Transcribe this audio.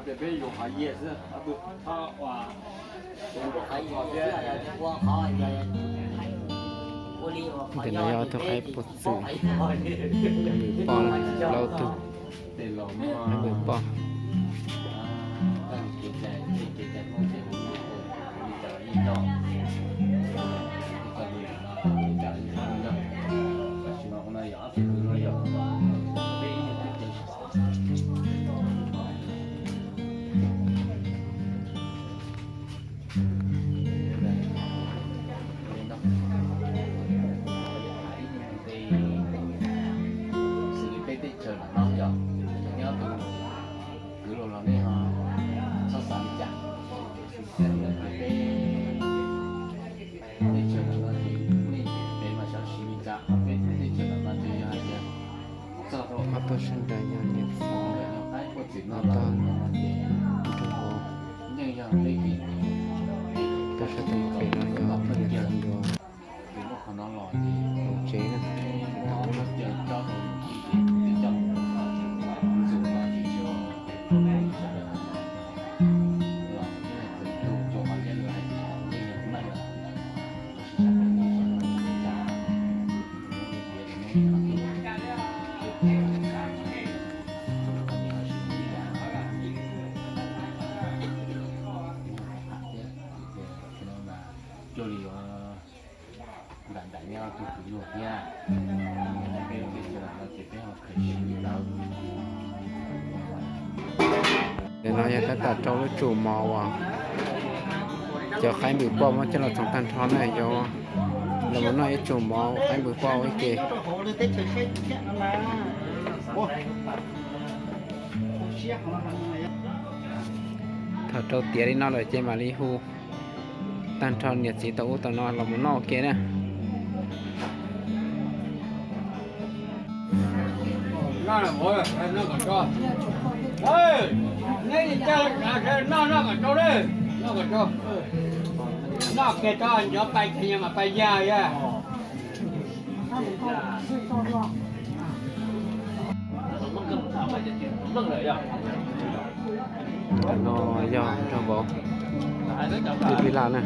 Ntawm no yog ob tug qaib puas txwm, npwm poj, plaub tug, npwm poj. Xws li peb teb chaws no yog nyob tus kwv los los nej ho txhob xav li cas, peb teb chaws no ces nej peb mas xav siv li cas, peb teb chaws no ces yog hais tias txog rau ob tug sawv daws yog niam txiv, ob tug nraug vauv, tus sawv daws pem no yog niam txiv ncuav, tus tsev na, cuag li yuav nram nram nyob tus kwv luag thiab. Peb ua peb sawv daws no ces peb ho khaws siv li ntawd. Ntawm no yog tab tom rau lub tsum mov uas cov qaib npwm poj muab coj los txhoov tag nrho na, yuav los mus noj ib tsum mov qaib npwm poj ua ib ke. Thaum rau tiav li no lawm ces mam li hu tag nrho niam txiv tau ub tau no los mus noj ua ke na. Noj, noj kom tsau, noj kom tsau, noj kiag tso, nyob pais ces nyob mas pais yag yag. Ntawm no yog nraug vauv, twb pib laj na.